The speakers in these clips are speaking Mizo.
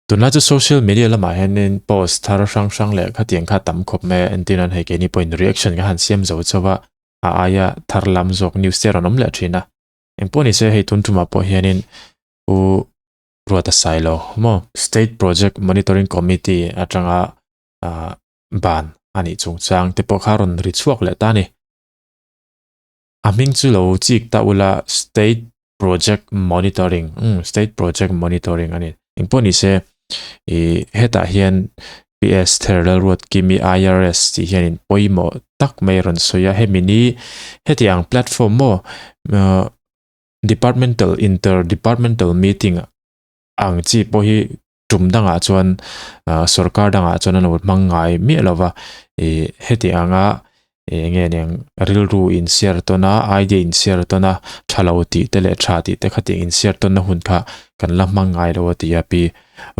Tunlai chu social media lamah hianin post thar hrang hrang leh khatiang kha tam khawp mai a, entir nan hei keini pawhin reaction ka han siam zo chauh a, a aia thar lam zawk news te a rawn awm leh thin a. Engpawh ni se hei tun tumah pawh hianin Pu Ruata Sailo maw State Project Monitoring Committee atanga ban a nih chungchang te pawh kha a rawn ri chhuak leh ta a ni. A hming chu lo chik ta ula State Project Monitoring umm State Project Monitoring a ni. Engpawh ni se ih hetah hian PS Therlalruatkimi IRS tih hianin pawimawh tak mai a rawn sawi a, hemi ni hetiang platform maw ahh departmental inter departmental meeting ang chi pawh hi tum dangah chuan ah sorkar dangah chuan an lo hmang ngai miah lo va ih heti anga eng nge niang rilru inshare tawn a idea inshare tawn a tha lo tih te leh tha tih te khatiang inshare tawn na hun kha kan la hmang ngai lo a ti a pi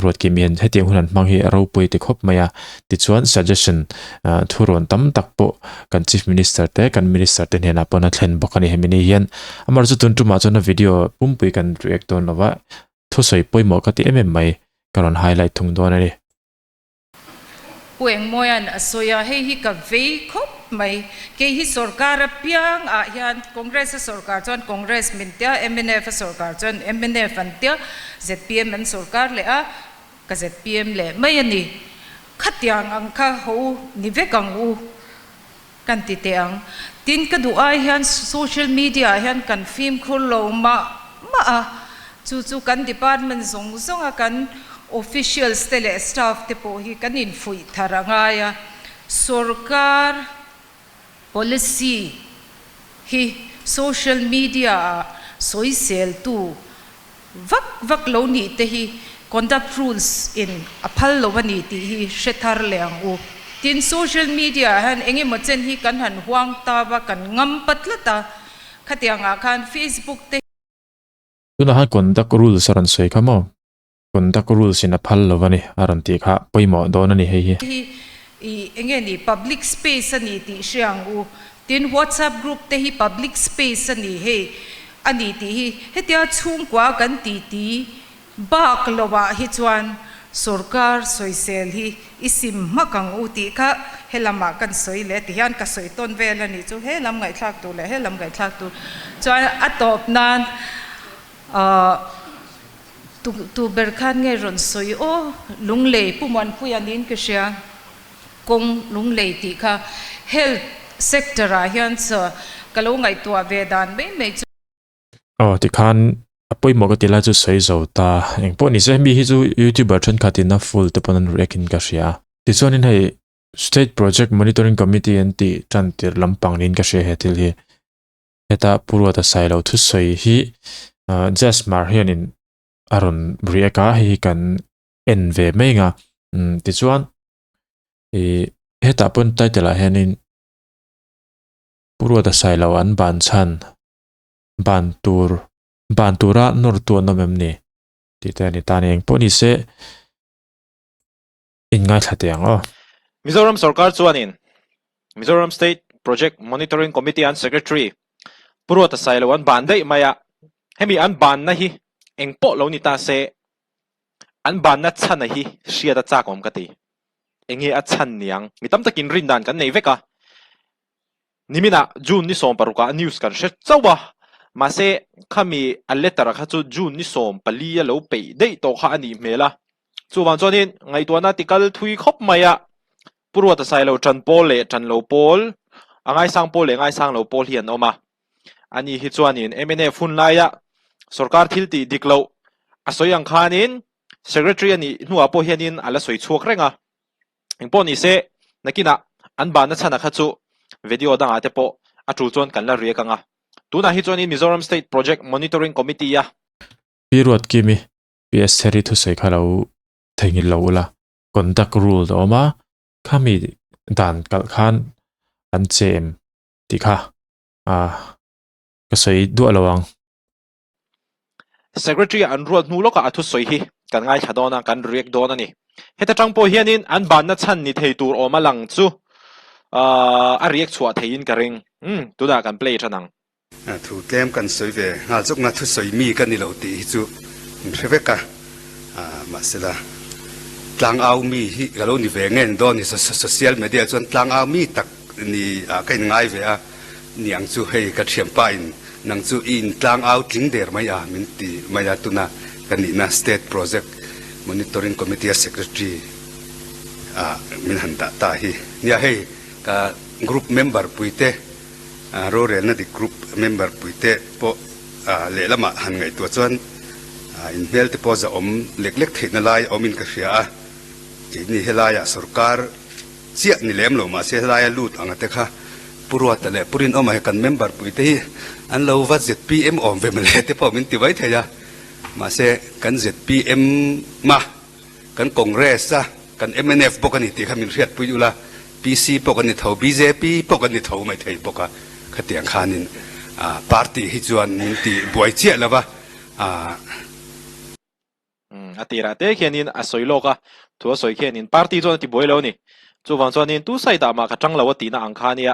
Ruatkimi hian hetiang hun an hmang hi a ropui ti khawp mai a tichuan suggestion ah thurawn tam tak pawh kan chief minister te kan minister te hnenah pawn a thlen bawk a ni hemi ni hian amaherawhchu tun tumah chuan a video pumpui kan react dawn lo va. Thusawi pawimawh ka ti em em mai, ka rawn highlight thung dawn a ni. Pu Engmawia'n a sawi a, hei hi ka vei khawp mai. Kei hi sorkar apiang ah hian Congress a sorkar chuan Congress min tia, mnf a sorkar chuan mnf an tia, zpm an sorkar leh a, ka zpm leh mai a ni. Khatiang ang kha ho ni vek ang u kan ti teh ang. Tin, ka duh ai hian social media ah hian kan fimkhur lo mah mah a, chu chu kan department zawng zawnga kan officials te leh staff te pawh hi kan infuih thar a ngai a. Sorkar policy hi social media ah sawiseltu vak vak lo nih te hi conduct rules in a phal lo a ni tih hi hre thar leh ang u. Tin, social media ah hian eng emaw chen hi kan han huang ta va, kan ngam pa tlat a, khatiang ah khan Facebook te. Tunah khan conduct rules a rawn sawi kha maw? Conduct rules in a phal lo a ni a rawn tih kha pawimawh dawn a ni hei hi. Hi i eng nge ni public space a ni tih hre ang u. Tin, WhatsApp group te hi public space a ni hei a ni tih hi hetia chhungkua kan ti ti bak lo ah hi chuan sorkar sawisel hi i sim hmak ang u tih kha he lamah kan sawi leh ti hian ka sawi tawn vel a nih chu he lam ngaihthlak tur leh he lam ngaihthlak tur chuan a tawp nan ahh Tu tu ber khan nge rawn sawi aw, Lunglei Pu Muanpuia niin ka hria, kawng Lunglei tih kha health sector ah hian chaw ka lo ngaihtuah ve dan mai mai chu. Aw tikhan a pawimawh ka ti lai chu sawi zo ta, engpawh ni se hemi hi chu youtuber thenkhat in a full te pawn an react in ka hria. Tichuanin hei State Project Monitoring Committee an tih tan tirh lampang niin ka hria he thil hi. Heta Pu Ruata Sailo thusawi hi Jazz Hmar hianin a rawn react a, hei hi kan en ve mai ang a. Tichuan ih hetah pawn title ah hianin Pu Ruata Sailo an ban chhan ban tur ban tura nawr tu an awm em ni tih te a ni ta a ni. Engpawh ni se inngaithla teh ang aw. Mizoram sorkar chuanin Mizoram State Project Monitoring Committee an Secretary Pu Ruata Sailo an ban daih mai a, hemi an banna hi eng pawh lo ni ta se an banna chhana hi hriat a chak awm ka ti. Enge a chhan niang? Mi tam takin rin dan kan nei vek a, Niminah June ni 16 ah news kan hre chauh a, mahse khami a letter kha chu June ni 14 a lo peih daih tawh kha a nih hmel a. Chuvang chuanin ngaihtuahna ti kal thui khawp mai a, Pu Ruata Sailo ṭan pawl leh ṭan lo pawl, a ngaisang pawl leh ngaisang lo pawl hi an awm a. Ani hi chuanin mnf hun laia sorkar thil tih dik loh a sawi ang khanin Secretary a nih hnuah pawh hianin a la sawi chhuak reng a. Engpawh ni se, nakinah an banna chhana kha chu video dangah te pawh a tul chuan kan la riak ang a. Tunah hi chuanin Mizoram State Project Monitoring Committee a. Pi Ruatkimi, PS Theri thusawi kha lo theihnghilh lo ula, conduct rule a awm a, khami dan kalh khan an che em tih kha ka sawi duah lo ang. Secretary an ruat hnu lawkah a thusawi hi kan ngaithla dawn a, kan react dawn a ni. Heta tang pawh hianin an banna chhan ni thei tur awm a lang chu a react chhuah theiin ka ring. Umm, tunah kan play than ang. Thu tlem kan sawi ve nghal chawk nga thusawi mi ka ni lo tih hi chu min hre vek a, mahsela. Tlangau mi hi ka lo ni ve nge ni dawn ni social media chuan tlangau mi tak ni ah ka in ngai ve a niang chu hei ka thianpa in nang chu i in tlangau tling der mai a min ti mai a tuna ka nihna state project monitoring committee a secretary ah min han dah ta hi nia hei ka group member puite rorelna dik group member puite pawh lehlamah han ngaihtuah chuan inhmel te pawh zahawm lek lek theihna lai a awmin ka hria a, keini helaiah sorkar chiah ni lem lo mahse helaia lut anga te kha Pu Ruata leh Pu Rinawma hi kan member pui te hi an lo va zpm awm ve mawle te pawh min ti mai thei a, mahse kan zpm a kan Congress a kan mnf bawk a ni tih kha min hriatpui ula, PC pawh kan ni tho, bjp pawh kan ni tho mai thei bawk a, khatiang khanin party hi chuan min ti buai chiah lo va. A tirah te khianin a sawi lawk a, thu a sawi khianin party chuan a ti buai lo a ni. Chuvang chuanin tu side ah mah ka tang lo a tihna ang kha ania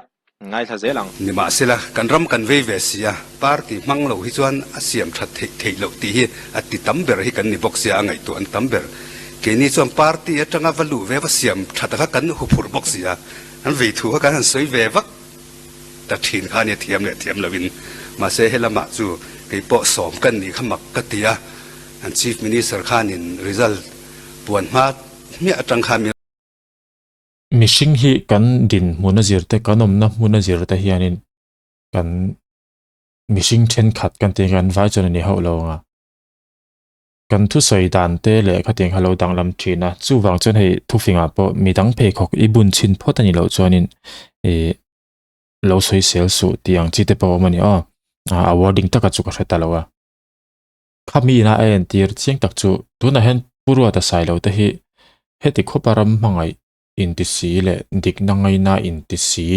ngaithla zel ang. Nimahsela, kan ram kan vei ve si a, party hmang lo hi chuan a siam that theih theih loh tih hi a ti tam ber hi kan ni bawk sia, a ngaihtuah an tam ber. Keini chuan party atanga va luh ve va siam that kha kan huphurh bawk si a, an vei thu kha kan han sawi ve vak ta thin kha ania thiam leh thiam loin. Mahse helamah chu kei pawh sawm kan nih kha mak ka ti a, an Chief Minister khanin result puan hma hmiah atang khan min Mihring hi kan dinhmun a zir te, kan awmna hmun a zir te hianin kan mihring thenkhat kan tih kan vai chuan a ni hauh lo ang a. Kan thusawi dan te leh khatiang kha lo danglam thin a, chuvang chuan hei thufingah pawh midang pheikhawk i bun chhin phawt a nih loh chuanin ih lo sawi sel suh tih ang chi te pawh a awm a ni aw. A wording taka chu ka hre ta lo a. Khami ina a entir chiang tak chu tunah hian Pu Ruata Sailo te hi heti khawpa ram hmangaih inti si leh dikna ngaina inti si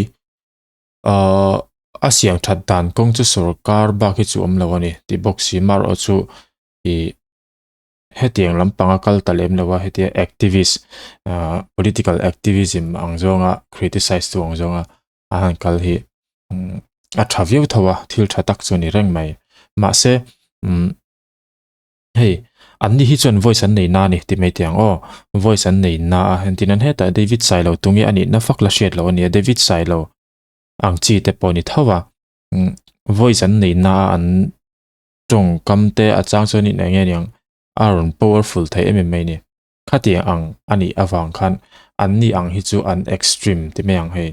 ahh a siam that dan kawng chu sorkar bak hi chu awm lo a ni tih bawk si marawh chu ih hetiang lampanga kal ta lem lo a hetia activist ahh political activism ang zawnga criticize tu ang zawnga a han kal hi a tha viau tho a thil tha tak chu a ni reng mai mahse umm hei an ni hi chuan voice an nei na a ni ti mai teh ang aw voice an nei na a entin an hetah David Sailo tunge a nihna fak la hriat loh a ni a David Sailo ang chi te pawh a ni tho a umm voice an nei na a an tawngkam te a chang chuan in eng nge niang a rawn powerful thei em em mai a ni. Khatiang ang a nih avang khan an ni ang hi chu an extreme ti mai ang hei.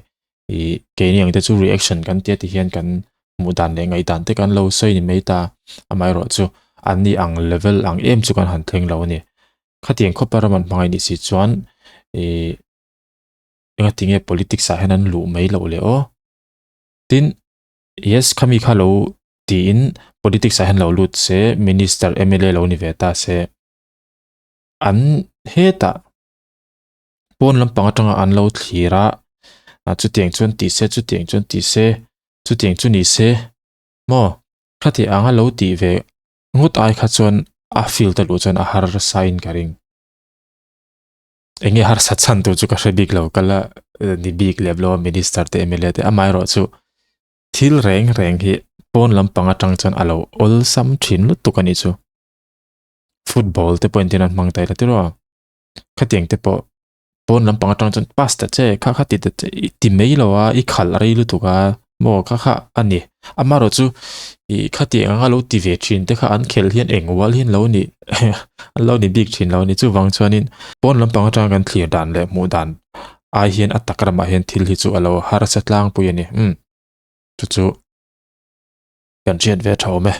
Ih keini ang te chu reaction kan tia ti hian kan hmuh dan leh ngaih dan te kan lo sawi ni mai ta. Amaherawh chu an ni ang level ang em chu kan han thleng lo a ni. Khatiang khawpa ram an hmangaih nih si chuan ih engatinge politics ah hian an luh mai loh le aw. Tin yes khami kha lo tiin politics ah hian lo lut se minister mla lo ni ve ta se. An hetah pawn lampang atanga an lo thlir a, chutiang chuan ti se chutiang chuan ti se chutiang chu ni se maw khati anga lo tih ve ngawt ai kha chuan a field a luh chuan a harsa in ka ring. Enge harsa chhan tur chu ka hre bik lo ka la ni bik lem lo a minister te mla te amaherawhchu thil reng reng hi pawn lampang atang chuan a lo awlsam thin lutuk a nih chu. Football te pawh entir an hmang ta ila tiraw a, khatiang te pawh pawn lampang atang chuan pass ta che kha kha ti ta che i ti mai lo a i khalh rei lutuk a maw kha kha a ni amaherawh chu ih khatiang anga lo ti ve thin te kha an khelh hian eng ual hian lo ni an lo ni bik thin lo a ni chuvang chuanin pawn lampang atanga kan thlir dan leh hmuh dan ai hian a tak ramah hian thil hi chu a lo harsa tlangpui a ni umm chu chu kan hriat ve tha awm e.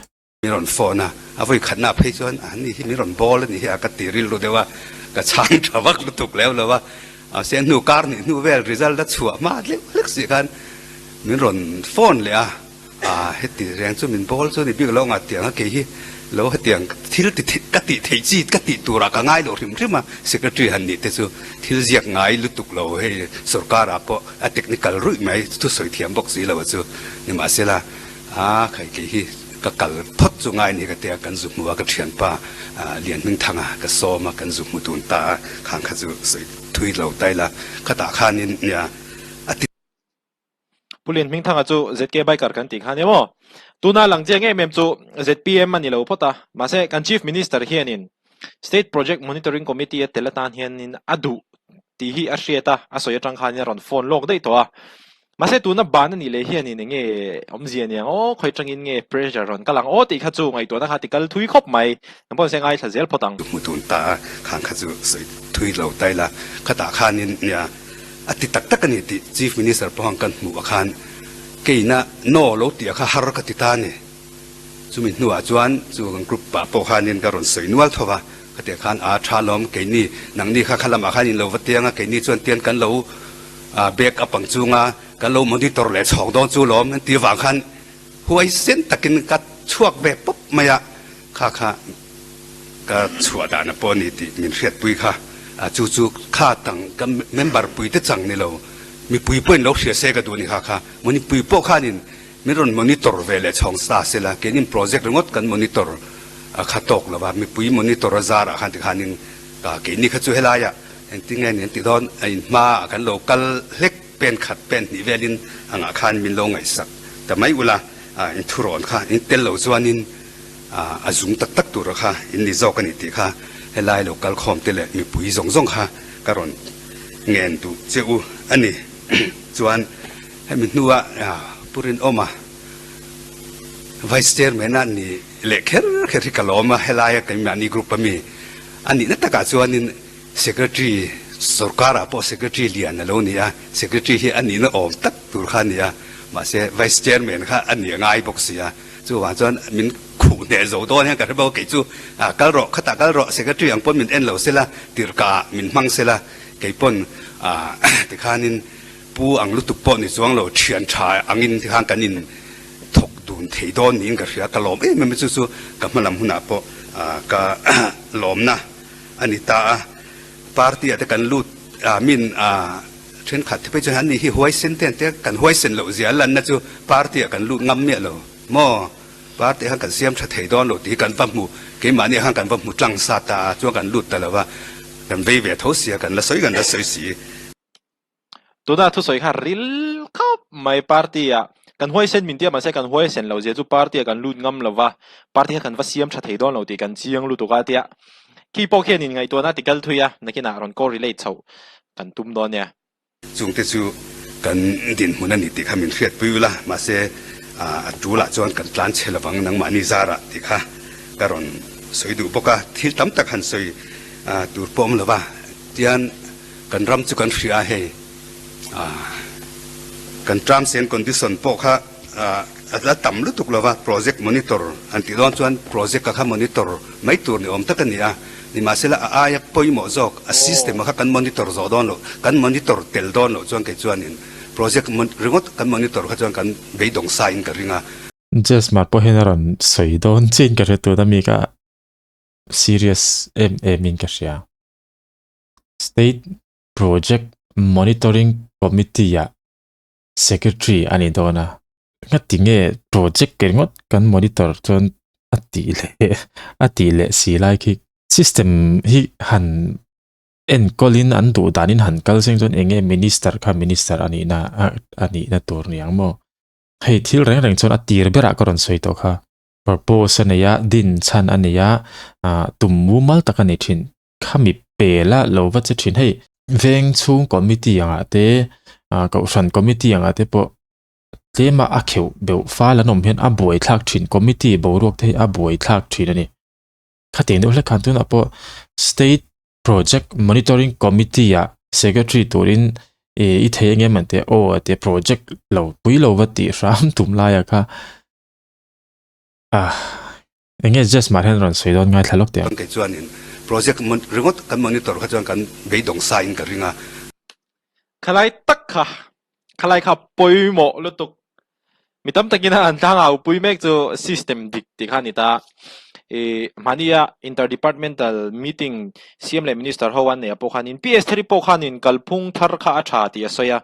Min rawn phone a, a vawi khatna phei chuan a ni hi min rawn bawl a ni hi a ka ti rilru deuh a, ka chhang tha vak lutuk lem lo a, mahse hnu kar hnih hnu vel result a chhuah hma hlek hlek si khan min rawn phone leh a, aa heti reng chu min bawl chu ni bik lo nga tiang a kei hi lo hetiang thil ti ka tih theih chi ka tih turah ka ngai lo hrim hrim a, secretary han nih te chu thil ziak ngai lutuk lo hei sorkar ah pawh a technical ruih mai thusawi thiam bawk si lo a chu nimahsela A khai kei hi ka kal phawt chu ngai ni ka tia kan zu hmu a ka thianpa Lianhmingthanga ka sawm a kan zu hmu dun ta a khang kha chu sawi thui lo ta ila khatah khanin nia a ti Pu Lianhmingthanga chu ZK Biker kan tih kha nia maw? Tuna lang chiang em em chu zpm a ni lo phawt a, mahse kan Chief Minister hianin. State Project Monitoring Committee a tel atan hianin a duh tih hi a hriat a, a sawi atang khanin a rawn phone lawk daih tawh a. Mahse tuna ban a nih leh hianin eng nge awmzia niang aw, khawi atangin nge pressure rawn kal ang aw tih kha chu ngaihtuahna kha ti kal thui khawp mai. Nang pawh nise ngaithla zel phawt ang. Hmu tun ta a, khang kha chu sawi thui lo ta ila, khatah khanin nia a ti tak tak a ni tih Chief Minister pawh ang kan hmuh ah khan keina no lo tih ah kha har ka ti ta a ni. Chumi hnuah chuan chu kan group ah pawh khanin ka rawn sawi nual tho va, khatiang khan aa tha lawm keini nangni kha kha lamah khan in lo va tiang a, keini chuan tian kan lo back up ang chunga kan lo monitor leh chhawk dawn chu lawm an ti avang khan huaisen takin ka chhuak ve pawp mai a, kha kha ka chhuah dahna pawh a ni tih min hriatpui kha, chu chu kha tang ka member pui te chang ni lo mipui pawhin lo hria se ka duh a ni kha kha, mipui pawh khanin Min rawn monitor ve leh chhawng sa se la, keinin project ringawt kan monitor a kha tawk lo va, mipui monitor a zarah khan tikhanin keini kha chu helaiah engtin nge ni an ti dawn, a in hmaah kan lo kal hlek pen khat pen hnih velin angah khan min lo ngaihsak ta mai ula, in thurawn kha in tel lo chuanin a zung tak tak tura kha in ni zawk a ni tih kha helai lo kal khawm te leh mipui zawng zawng kha ka rawn ngen duh che u a ni. Chuan hemi hnua Pu Rinawma Vice Chairman a ni leh kher kher hi ka lawm a, helaia keimahni group ami a nihna takah chuanin Secretary sorkarah pawh Secretary lian a lo ni a, Secretary hi a nihna awm tak tur kha a ni a, mahse Vice Chairman kha a nih a ngai bawk si a, chuvang chuan min khuh hneh zo dawn hian ka hre bawk a, kei chu kal rawh khatah kal rawh Secretary ang pawn min en lo sela tirhkaah min hmang sela kei pawn tikhanin Pu ang lutuk pawh ni chuang lo, thian tha angin tikhan kan in thawk dun thei dawn niin ka hria. Ka lawm em em a, chu chu ka hmalam hunah pawh ka lawmna a ni ta a. Party ah te kan lut a, min thenkhat te phei chuan an ni hi huaisen te an tia, kan huaisen loh zia lanna chu party ah kan lut ngam miah lo maw? Party ah khan kan siam tha thei dawn lo tih hi kan va hmu, keimahni ah khan kan va hmu tlang sa ta a, chuan kan lut ta lo va, kan vei ve tho sia, kan la sawi kan la sawi si. Tuna thusawi kha ril khawp mai party ah kan huaisen min tia mahse kan huaisen lo zia chu party ah kan lut ngam lo va, party kha kan va siam tha thei dawn lo tih kan chiang lutuk a tia khi pawh khian in ngaihtuahna ti kal thui a nakinah rawn correlate chhoh kan tum dawn nia. Chungte chu kan dinhmun a ni tih kha min hriatpui ula, mahse a tulah chuan kan tlan chhe lovang nangmahni zarah tih kha ka rawn sawi duh bawk a, thil tam tak han sawi tur pawh awm lo va tian Kan ram chu kan hria a hei kan terms and condition pawh kha a la tam lutuk lova project monitor an tih dawn chuan project a kha monitor mai tur ni awm tak a ni a, nimahsela a aia pawimawh zawk a system a kha kan monitor zawh dawn loh kan monitor tel dawn loh chuan kei chuanin project ringawt kan monitor kha chuan kan beidawng sa in ka ring a. Jesmar pawh hian a rawn sawi dawn chiin ka hre tun a mi ka serious em em in ka hria. State Project Monitoring Committee-ah Secretary a ni dawn a. Ngati nge project ringawt kan monitor chuan a tih leh a tih leh si lai khi system hi han enkawlin an duh danin han kal seng chuan eng nge minister kha minister a nihna a nihna tur ni ang maw? Hei thil reng reng chuan a tir berah ka rawn sawi tawh kha. Purpose a nei a, din chhan a nei a, tum mumal tak a ni thin. Khami pela lo va che thin hei veng chhung committee angah te ah kohhran committee angah te pawh tlema a kheuh beuh fal an awm hian a buai thlak thin committee boruak te hi a buai thlak thin a ni. Khatiang deuh hlek khan tunah pawh state project monitoring committee ah secretary turin ih i thei eng em an tia aw a tia project lo pui lo va tih hram tum laia kha ah. Eng nge Jess mah hian rawn sawi dawn ngaithla lawk teh ang. Kei chuanin project ringawt kan monitor kha chuan kan beidawng sa in ka ring a. Khalai tak kha, khalai kha pawimawh lutuk. Mi tam takin an tlang au pui mek chu system dik tih kha a ni ta. I hmahnia inter-departmental meeting CM leh Minister ho an neih ah pawh khanin PS thari pawh khanin kalphung thar kha a tha tih a sawi a.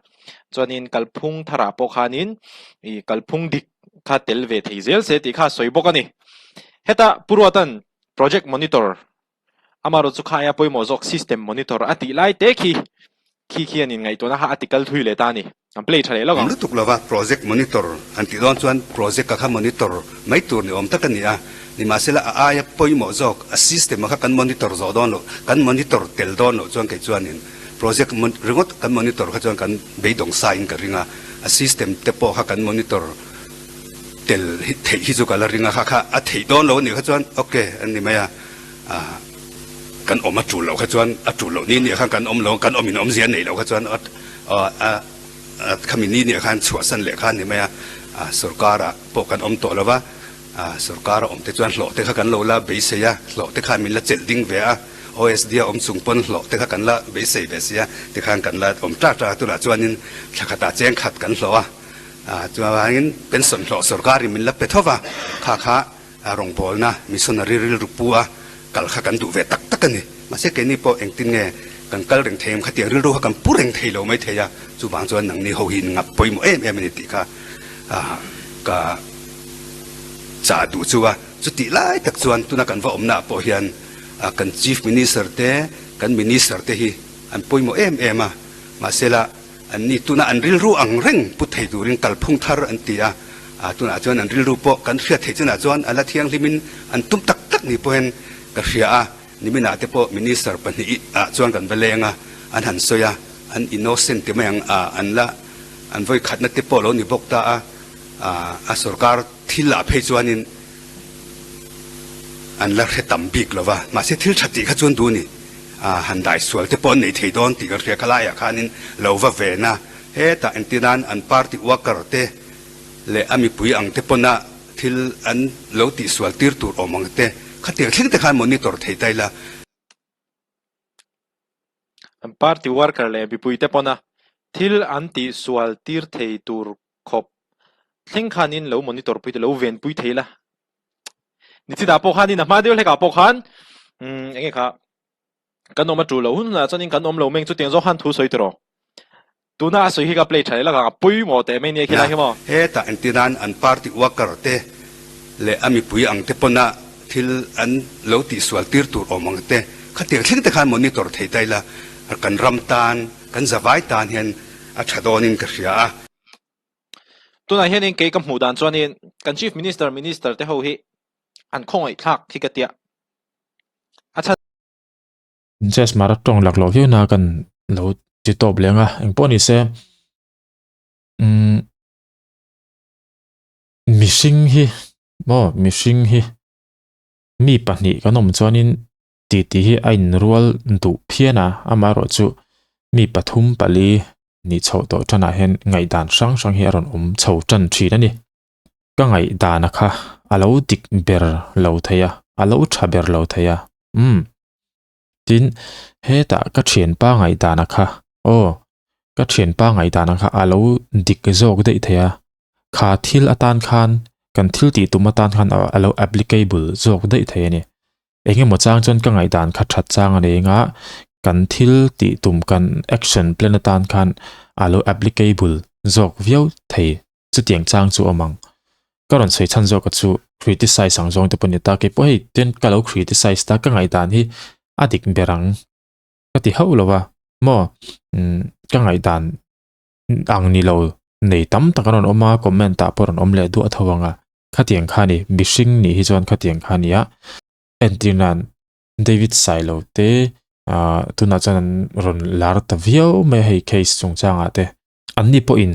Chuanin kalphung tharah pawh khanin i kalphung dik kha tel ve thei zel se tih kha a sawi bawk a ni. Heta Pu Ruatan project monitor amaherawh chu kha aia pawimawh zawk system monitor a tih lai te khi khi khian in ngaihtuahna kha a ti kal thui leh ta a ni. An play tha leh lawk ang. Lutuk lova project monitor an tih dawn chuan project-a kha monitor mai tur ni awm tak a ni a. Nimahsela a aia pawimawh zawk a system a kha kan monitor zawh dawn loh, kan monitor tel dawn loh chuan kei chuanin project ringawt kan monitor kha chuan kan beidawng sain ka ring a, a system te pawh kha kan monitor tel theih hi chu ka la ring a, kha kha a theih dawn lo a nih kha chuan ok a ni mai a, kan awm a tul loh kha chuan a tul loh ni nih khan kan awm lo, kan awmin awmzia a neih loh kha chuan a khami ni nih khan chhuahsan leh kha a ni mai a, sorkar ah pawh kan awm tawh lo va. Sorkar a awm te chuan hlawh te kha kan lo la beisei a, hlawh te khan min la chelh ding ve a, OSD a awm chung pawn hlawh te kha kan la beisei ve sia, tikhan kan la awm ṭak ṭak a, tunah chuanin thla khatah cheng khat kan hlawh a, chuvangin pension hlawh sorkarin min la pe tho va, kha kha rawngbawlna missionary rilru pu a kal kha kan duh ve tak tak a ni. Mahse keini pawh engtin nge kan kal reng thei em khatiang rilru kha kan pu reng thei lo mai thei a, chuvang chuan nangni ho hi ngap pawimawh em em a ni tih kha ka Chah duh chu a, chutih lai tak chuan tuna kan va awmnaah pawh hian kan Chief Minister te, kan Minister te hi an pawimawh em em a, mahsela anni tuna an rilru ang reng put thei turin kalphung thar an ti a, tunah chuan an rilru pawh kan hriat theih chinah chuan a la thianghlimin an tum tak tak ni pawhin ka hria a, niminah te pawh Minister pahnih ah chuan kan va leng a, an han sawi a, an innocent ti mai ang a, an la an vawikhatna te pawh lo ni bawk ta a. A sorkar thil ah phei chuanin an la hre tam bik lo va, mahse thil tha tih kha chuan duh a ni. Han dai sual te pawh an nei thei dawn tih kan hria kha laiah khanin lo va ven a, hetah entir nan an party worker te leh a mipui ang te pawna thil an lo tih sual tir tur awm ang te khatiang thleng te khan monitor thei ta ila. An party worker leh mipui te pawna thil an tih sual tir thei tur khawp thleng khanin lo monitor pui te lo ven pui thei la. Nichina pawh khanin a hma deuh hlekah pawh khan umm enge kha kan awm a tul lo hun hunah chuanin kan awm lo meng chutiang zawk khan thu sawi tawh rawh. Tuna a sawi hi ka play tha leh lakah a pawimawh teh mai nia khilai hi maw. Hetah entir nan an party worker te leh a mipui ang te pawna thil an lo tihsual tir tur awm ang te khatiang thleng te khan monitor thei ta ila kan ram tan kan zavai tan hian a tha dawnin ka hria a. Tunah hianin kei ka hmuh dan chuanin kan Chief Minister, Minister te ho hi an khawngaihthlak hi ka tia. A chhan. Jazz Mara tawng laklawh viau na kan lo ti tawp leng a, engpawh ni se umm mihring hi maw mihring hi mi pahnih kan awm chuanin titi hi a inrual duh phian a, amaherawhchu mi pathum pali nih chhoh tawh tanah hian ngaihdan hrang hrang hi a rawn awm chho tan thin a ni. Ka ngaihdana kha a lo dik ber lo thei a, a lo tha ber lo thei a, umm. Tin, hetah ka thianpa ngaihdana kha, aw, ka thianpa ngaihdana kha a lo dik zawk daih thei a, kha thil atan khan, kan thil tih tum atan khan a lo applicable zawk daih thei a ni. Eng emaw chang chuan ka ngaihdan kha that chang a nei anga kan thil tih tum kan action plan atan khan a lo applicable zawk viau thei chutiang chang chu awm ang. Ka rawn sawi chhan zawk a chu criticize ang zawng te pawh ni ta keipawh hei ten ka lo criticize ta ka ngaihdan hi a dik ber ang ka ti hauh lo va maw umm ka ngaihdan ang ni lo nei tam tak an rawn awm a comment ah pawh rawn awm leh duah tho ang a. Khatiang kha ni, mihring nih hi chuan khatiang kha nia. Entir nan David Sailo te ah tunah chuan an rawn lar ta viau mai a hei case chungchangah te. Anni pawhin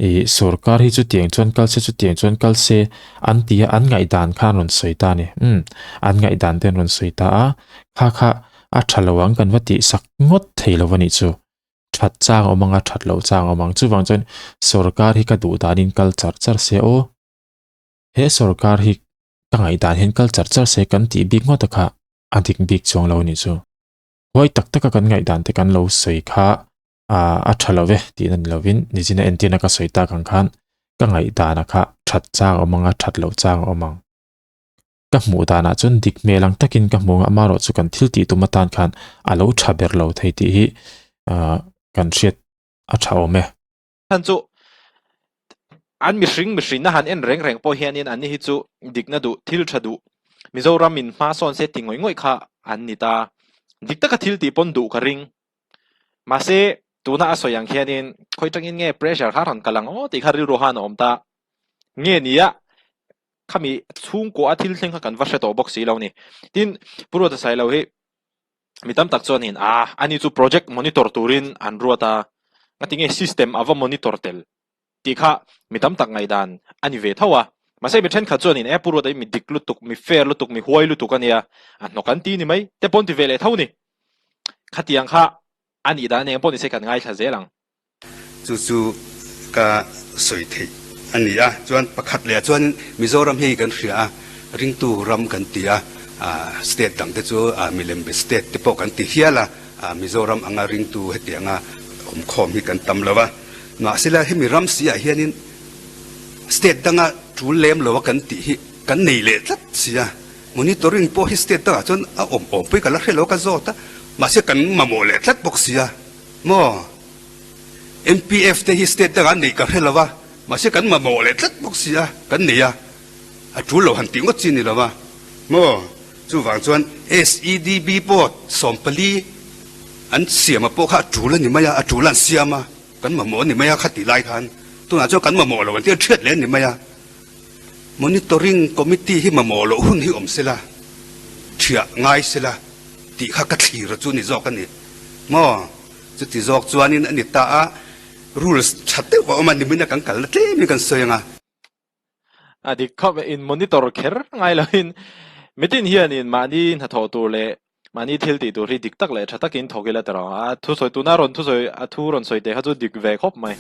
ih sorkar hi chutiang chuan kal se chutiang chuan kal se an ti a an ngaihdan kha an rawn sawi ta a ni. Umm an ngaihdan te an rawn sawi ta a, kha kha a tha lo ang kan va tih sak ngawt thei lo a nih chu. That chang awm ang a that loh chang awm ang. Chuvang chuan sorkar hi ka duh danin kal char char se aw. He sorkar hi ka ngaihdan hian kal char char se kan tih bik ngawt a kha a dik bik chuang lo a nih chu. Huai tak taka kan ngaihdan te kan lo sawi kha a tha lo ve tihna ni lovin nichina entirna ka sawi tak ang khan ka ngaihdana kha that chang a awm ang a that loh chang a awm ang. Ka hmuh danah chuan dik hmel ang takin ka hmu ang a, amaherawh chu kan thil tih tum atan khan a lo tha ber lo thei tih hi kan hriat a tha awm e. Chhan chu an mihring mihrinna han en reng reng pawh hianin anni hi chu dikna duh, thil tha duh, Mizoram in hma sawn se ti ngawih ngawih kha an ni ta. Dik taka thil tih pawn duh ka ring. Mahse, tuna a sawi ang khianin khawi tangin nge pressure kha rawn kal ang aw tih kha rilru han a awm ta. Nge nia? Khami chhungkua a thil thleng kha kan va hre tawh bawk si lo ni. Tin, Pu Ruata Sailo hi mi tam tak chuanin a ani chu project monitor turin an ruat a, ngatinge system a va monitor tel tih kha mi tam tak ngaihdan a ni ve tho a. Mahse mi thenkhat chuanin e Pu Ruata hi mi dik lutuk, mi fair lutuk, mi huai lutuk a nia, a hnawk an ti ni mai te pawh an ti ve leh tho ni. Khatiang kha a nih dan eng pawh ni se kan ngaithla zel ang. Chu chu ka sawi theih a ni a. Chuan pakhat leh ah chuanin Mizoram hi kan hria a, ringtu ram kan ti a, state dang te chu milembe state te pawh kan ti hial a, Mizoram anga ringtu hetianga awmkhawm hi kan tam lo a. Mahsela hemi ram si ah hianin state danga tul lem lo a kan tih hi kan nei leh tlat si a. Monitoring pawh hi state dangah chuan a awm awm pawhin ka la hre lo a, ka zawt a, mahse kan mamawh leh tlat bawk si a maw? MPF te hi state dangah an neih ka hre lo a, mahse kan mamawh leh tlat bawk si a, kan nei a, a tul lo han tih ngawt chi ni lo a maw? Chuvang chuan SEDB pawh 14 an siam a pawh kha a tul a ni mai a, a tul an siam a, kan mamawh a ni mai a kha tih lai khan tunah chuan kan mamawh lo an tih a thiat leh a ni mai a. Monitoring committee hi mamawh loh hun hi awm sela, thiah ngai sela tih kha ka thlir a chu ni zawk a ni maw? Chuti zawk chuanin a ni ta a, rules tha deuh a awm a, nimina kan kalna tlemin kan sawi ang a. A dik khawp e, in monitor kher ngai loin mitin hianin mahni hnathawh tur leh mahni thil tih tur hi dik tak leh tha takin thawk ila tiraw a thusawi tuna rawn thusawi a thu rawn sawi teh kha chu dik ve khawp mai.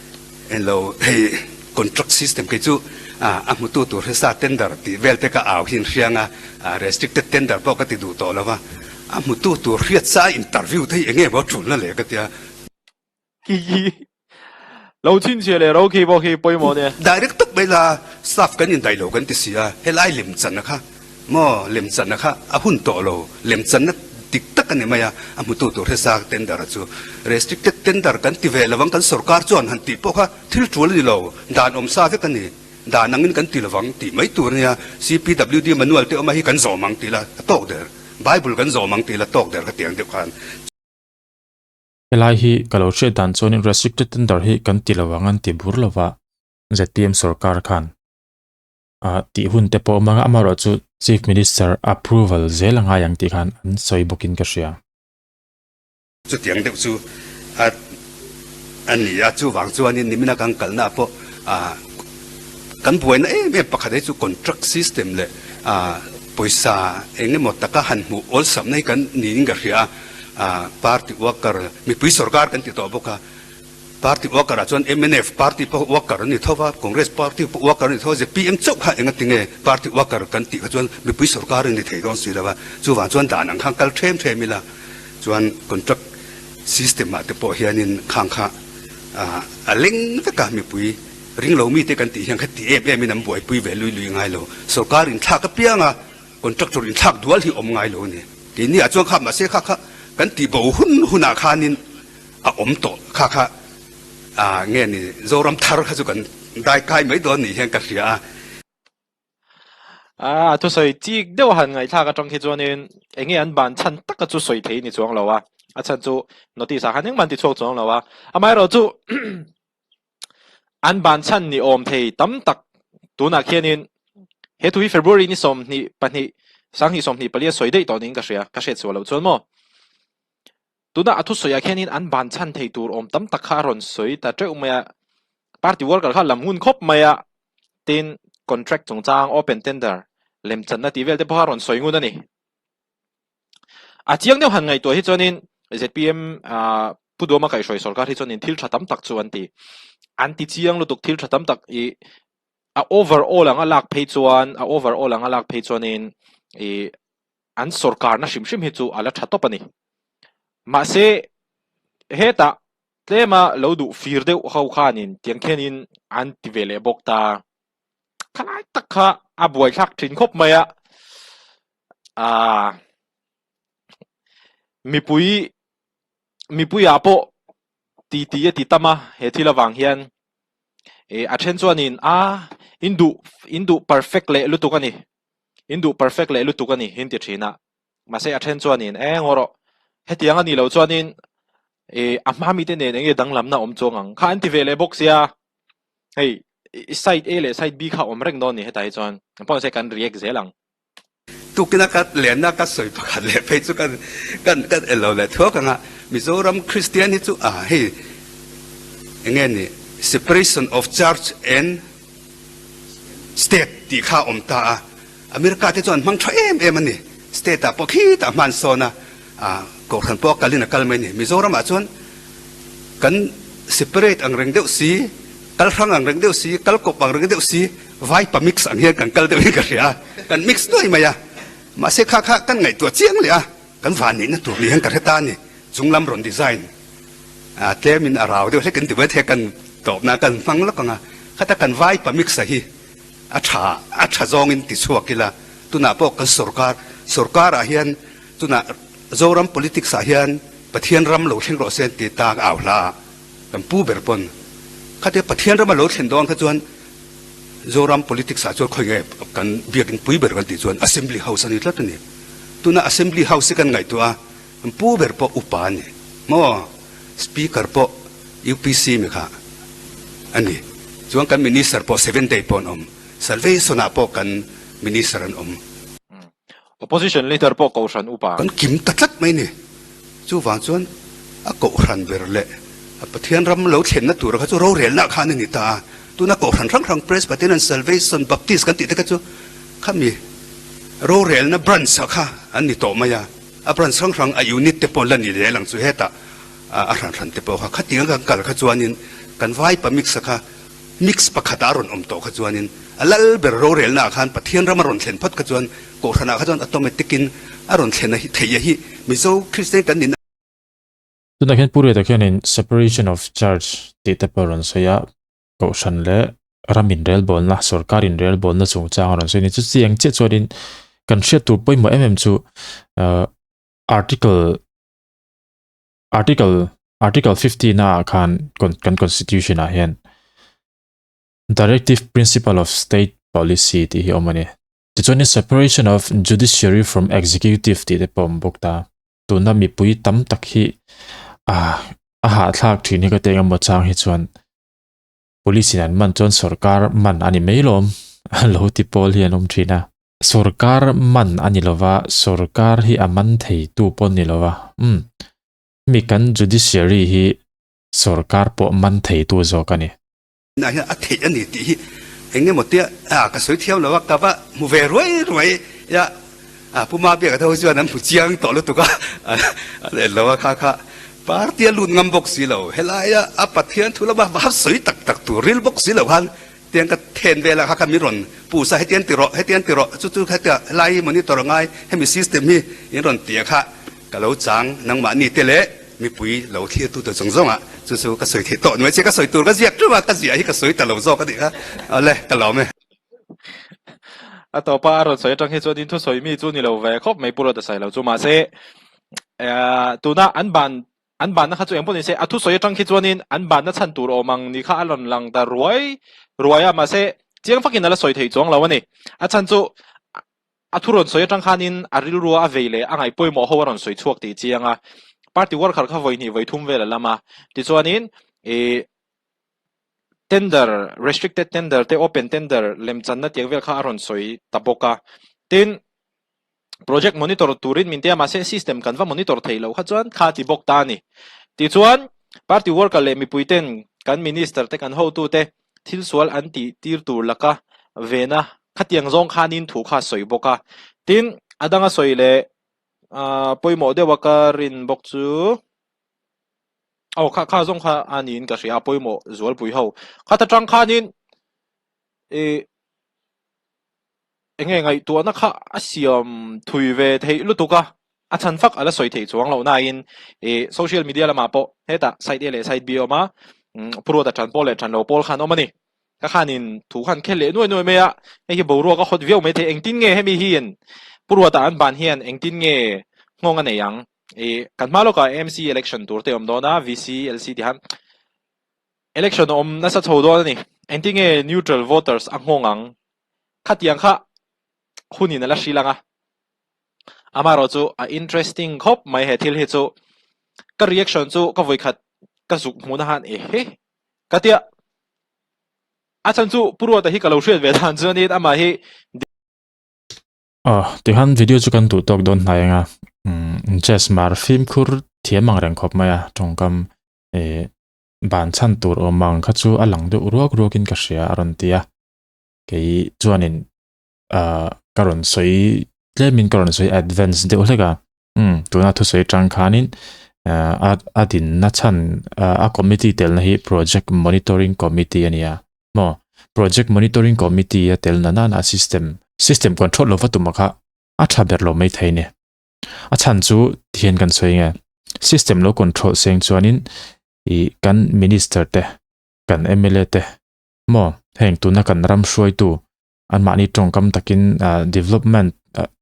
Englo hei contract system kei chu a hmutu tur hi sa tender tih vel te ka au hi in hriang a, restricted tender pawh ka ti duh tawh lo va, A hmutu tur hriat sa interview te hi enge maw tulna le ka tia. Khi khi lo chhinchhiah leh ro khi pawh khi pawimawh nia. Direct tak mai la staff kan indaih lo kan ti si a, helai lemchanna kha maw lemchanna kha a hun tawh lo, lemchanna dik tak a ni mai a, a hmutu tur hre sa tender a chu restricted tender kan ti ve lovang kan sorkar chuan han tih pawh kha thil tul a ni lo, dan awm sa vek a ni. Dan angin kan ti lovang tih mai tur ania, CPWD manual te awm a hi kan zawm ang tih la a tawk der, Bible kan zawm ang tih la tawk der ka ti ang deuh khan. Helai hi ka lo hriat dan chuanin restricted tender hi kan ti lo ang an ti bur lova zpm sorkar khan ah tih hun te pawh awm ang a, amaherawhchu Chief Minister approval zel a ngai ang tih khan an sawi bawkin ka hria. Chutiang deuh chu a a ni a, chuvang chuanin nimina kan kalna pawh ah kan buaina em em pakhat hi chu contract system leh ah pawisa eng emaw taka han hmuh awlsamna hi kan niin ka hria a, ah party worker mipui sorkar kan ti tawh bawk a, Party worker ah chuan mnf party pawh worker an ni tho va, Congress party pawh worker an ni tho va, zpm chauh kha enga tinge party worker kan tih kha chuan mipui sorkar an ni thei dawn si lo va, chuvang chuan dan ang khan kal them them ila chuan contract system ah te pawh hianin khang kha a leng vek a, mipui ring lo mite kan tih hian kha ti em em in an buaipui ve lui lui ngai lo, sorkar inthlak apiang a contractor inthlak dual hi awm ngai lo a ni, keini ah chuan kha mahse kha kha kan tih bo hun hunah khanin a awm tawh kha kha ah nge ni Zoram thar kha chu kan dai kai mai dawn nih hian ka hria a. A thusawi chik deuh han ngaihthlak atang khi chuanin enge an ban chhan taka chu sawi thei ni chuang lo a, a chhan chu notice ah khan engmah an ti chhuak chuang lo a, amaherawh chu an ban chhan ni awm thei tam tak tunah khianin he thu hi February ni 22 2024 a sawi daih tawh niin ka hria, ka hriat sual loh chuan maw. Tuna a thusawiah khianin an ban chhan thei tur awm tam tak kha a rawn sawi ta teuh mai a, party worker kha lam ngun khawp mai a, tin contract chungchang open tender lemchanna tih vel te pawh kha a rawn sawi ngun a ni. A chiang deuh han ngaihtuah hi chuanin zpm ah Pu Duama kaihhruai sorkar hi chuanin thil tha tam tak chu an ti. An ti chiang lutuk thil tha tam tak i a overall anga lak phei chuan a overall anga lak phei chuanin i an sorkarna hrim hrim hi chu a la tha tawp a ni. Mahse, hetah tlema lo duh fir deuh ho khanin tiang khianin an ti ve leh bawk ta. Khalai tak kha a buaithlak thin khawp mai a. Aa mipui mipuiah pawh ti ti a ti tam a he thil avang hian eh a then chuanin a in duh in duh perfect leh lutuk a ni. In duh perfect leh lutuk a ni hin ti thin a. Mahse a then chuanin eng haw rawh hetiang a nih loh chuanin eh a hma mite nen enge danglamna awm chuang ang kha an ti ve leh bawk sia. Hei side A leh side B kha awm reng dawn ni hetah hi chuan pawh se kan react zel ang. Tukina ka lenna ka sawi pakhat leh phei chu kan kan kan el lo leh thuak ang a, Mizoram Kristian hi chu a hei enge ni separation of church and state tih kha a awm ta a, America te chuan hmang tha em em a ni, state ah pawh khitah hman sawn a, kohhran pawh a kalin a kal mai a ni. Mizoram ah chuan kan separate ang reng deuh si, kal hrang ang reng deuh si, kal kawp ang reng deuh si, vai pa mix ang hian kan kal deuhin ka hria a, kan mix nuai mai a, mahse kha kha kan ngaihtuah chiang leh a, kan van neihna tur ni hian ka hre ta a ni, chunglam rawn design a tlemin a rau deuh hlek in ti mai thei a, kan tawpna kan hmang lawk ang a, khata kan vai pa mix a hi a tha a tha zawngin ti chhuak ila, tunah pawh kan sorkar sorkar ah hian tunah Zoram politics ah hian Pathian ram lo thleng rawh se an ti ta au hla a. Kan pu ber pawn khatia Pathian rama lo thlen dawn kha chuan Zoram politics ah chuan khawi nge kan biakin pui ber kan tih chuan Assembly House a ni tlat a ni. Tuna Assembly House hi kan ngaihtuah a, kan pu ber pawh upa a ni maw? Speaker pawh UPC mi kha a ni. Chuan kan Minister pawh Seven Day pawh an awm. Salvation ah pawh kan Minister an awm. Opposition leader pawh Kohhran upa. Kan kim ta tlat mai ni. Chuvang chuan a Kohhran ber leh a Pathian ram lo thlenna tura kha chu rorelna khan a ni ta a. Tuna Kohhran hrang hrang Presbyterian, Salvation, Baptist kan tih te kha chu khami rorelna branch ah kha an ni tawh mai a. A branch hrang hrang a unit te pawh la ni leh lang chu hetah a hran hran te pawh kha khatiang kan kal kha chuanin kan vaipa mix a kha Mix pakhat a rawn awm tawh kha chuanin a lal ber rorelnaah khan Pathian ram a rawn thlen phawt kha chuan Kohhranah kha chuan automatic in a rawn thlen a hi theih a hi Mizo Kristian kan nihna Tunah khian Pu Riata khianin separation of church tih te pawh a rawn sawi a, Kohhran leh ram inrelbawlna, sorkar inrelbawlna chungchang a rawn sawi a ni. Chutiang chiah chuanin kan hriat tur pawimawh em em chu article Article Article 15 ah khan kan constitution ah hian Directive Principle of State Policy tih hi awm a ni. Tichuanin separation of judiciary from executive tih te pawh awm bawk ta. Tuna mipui tam tak hi a a hahthlak thin hi ka teng emaw chang hi chuan police in an man chuan sorkar man a ni mai lawm lo ti pawl hi an awm thin a. Sorkar man a ni lova, sorkar hi a man thei tu pawh ni lova, umm, mi kan judiciary hi sorkar pawh man thei tu zawk a ni. Nah hian a theih a ni tih hi eng emaw tia a ka sawi thiam lo a, ka va hmu ve ruai ruai a, a Pu Mabiaka te ho chuan an hmu chiang tawh lutuk a, an en lo a kha kha party a lut ngam bawk si lo, helaia a Pathian thu lama va sawi tak tak tur ril bawk si lo khan Tiang ka then vel ah kha kha min rawn pu sa hetiang ti rawh hetiang ti rawh chu chu khatia helai hi monitor a ngai hemi system hi in rawn ti a kha ka lo chang nangmah ni te leh mipui lo thlir tu te zawng zawng ah chu chu ka sawi theih tawh nuai che ka sawi tur ka ziak teuh a ka ziah hi ka sawi ta lo zawk a nih kha awle ka lawm e. A tawpa a rawn sawi atang hi chuan in thusawi mi chu ni lo ve khawp mai Pu Rawta Sailo chu mahse tuna an ban An banna kha chu eng pawh ni se, a thusawi atang khi chuanin an banna chhan tur awm ang ni kha a rawn lang ta ruai ruai a, mahse chiang fakin a la sawi thei chuang lo a ni. A chhan chu a thu rawn sawi atang khanin a rilrua a vei leh a ngaih pawimawh ho a rawn sawi chhuak tih chiang a, party worker kha vawi hnih vawi thum vel a lam a, tichuanin ih tender, restricted tender te open tender lemchanna tiang vel kha a rawn sawi ta bawk a, tin, Project monitor turin min tia mahse system kan va monitor thei loh kha chuan kha ti bawk ta a ni. Tichuan party worker leh mipui ten kan minister te kan hotu te thil sual an tih tir tur laka vena khatiang zawng khanin thu kha a sawi bawk a. Tin a danga sawi leh pawimawh deuh a ka rin bawk chu aw kha kha zawng kha a niin ka hria a pawimawh zualpui ho. Khata tang khanin ih Enge ngaihtuahna kha a siam thui ve theih lutuk a, a chhan fak a la sawi theih chuang loh nain ih social media lamah pawh hetah side A leh side B a awm a, Pu Ruata ṭan pawl leh ṭan lo pawl khan awm a ni. Ka khanin thu khan khel leh nuai nuai mai a, hei hi boruak a hawt viau mai thei. Engtin nge hemi hian Pu Ruata an ban hian engtin nge nghawng a nei ang? Ih kan hma lawkah AMC election tur te a awm dawn a, VC, LC ti khan election a awm nasa chho dawn a ni. Engtin nge neutral voters a nghawng ang? Khatiang kha hunin a la hrilh ang a, amaherawh chu a interesting khawp mai he thil hi chu ka reaction chu ka vawikhat ka zuk hmuhna khan ehe ka tia. A chhan chu Pu Ruata hi ka lo hriat ve dan chuanin amah hi Aw, tikhan video chu kan duh tawk dawn hnai anga umm chess mar fimkhur thiam ang reng khawp mai a tawngkam eh ban chhan tur awm ang kha chu a lang deuh ruak ruakin ka hria a rawn ti a, kei chuanin ah ka rawn sawi tlemin ka rawn sawi advance deuh hlek a umm tuna thusawi atang khanin ah a a dinna chhan ah a committee telna hi project monitoring committee a ni a maw project monitoring committee a telna nana system system control lova tuma kha a tha ber lo mai thei a ni a chhan chu tihian kan sawi nge system lo control seng chuanin ih kan minister te kan M_L_A te maw heng tuna kan ram hruaitu anmahni tawngkam takin ah development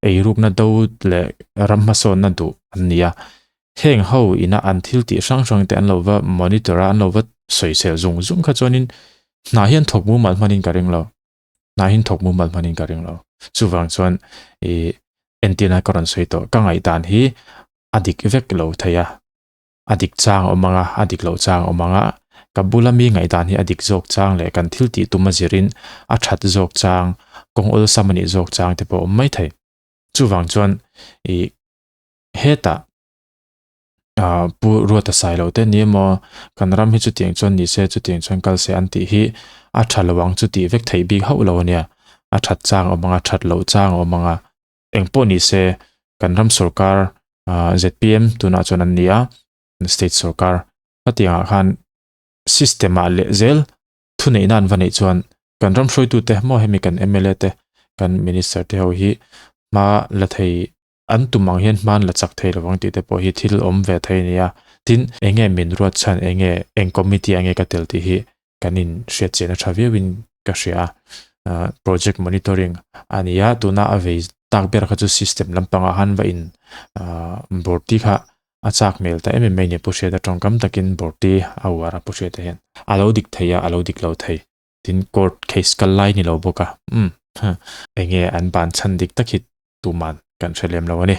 eirukna do leh ram hmasawnna duh an ni a heng ho ina an thil tih hrang hrang te an lo va monitor a an lo va sawisel zung zung kha chuanin hna hian thawk mumal hmanin ka ring lo hna hian thawk mumal hmanin ka ring lo chuvang chuan ih entirna ka rawn sawi tawh ka ngaihdan hi a dik vek lo thei a. A dik chang a awm ang a, a dik loh chang a awm ang a, ka bula mi ngaihdan hi a dik zawk chang leh kan thil tih tum a zirin a that zawk chang, kawng awlsam a nih zawk chang te pawh a awm mai thei. Chuvang chuan ih hetah ah Pu Ruata Sailo te ni emaw kan ram hi chutiang chuan ni se chutiang chuan kal se an tih hi a tha lo ang chu tih vek theih bik hauh lo a nia, a that chang a awm ang a, that loh chang a awm ang a. Eng pawh ni se kan ram sorkar ah zpm tunah chuan an ni a state sorkar hetiangah khan system ah leh zel thuneihna an va neih chuan kan ram hruaitute maw hemi kan mla te kan minister te ho hi hma la thei an tum ang hian hma an la chak thei lo ang tih te pawh hi thil awm ve thei a ni a tin eng nge min ruat chhan eng nge eng committee ah nge ka tel tih hi kan in hriat chian a tha viau in ka hria a ah project monitoring a ni a tuna a vei tak ber kha chu system lampangah khan va in ah borti kha a chak hmel ta em em mai a ni pu hriata tawngkam takin borti a uar a pu hriata hian a lo dik thei a a lo dik lo thei tin court case kal lai ni lo bawk a umm enge an ban chhan dik tak hi tuman kan hre lem lo a ni.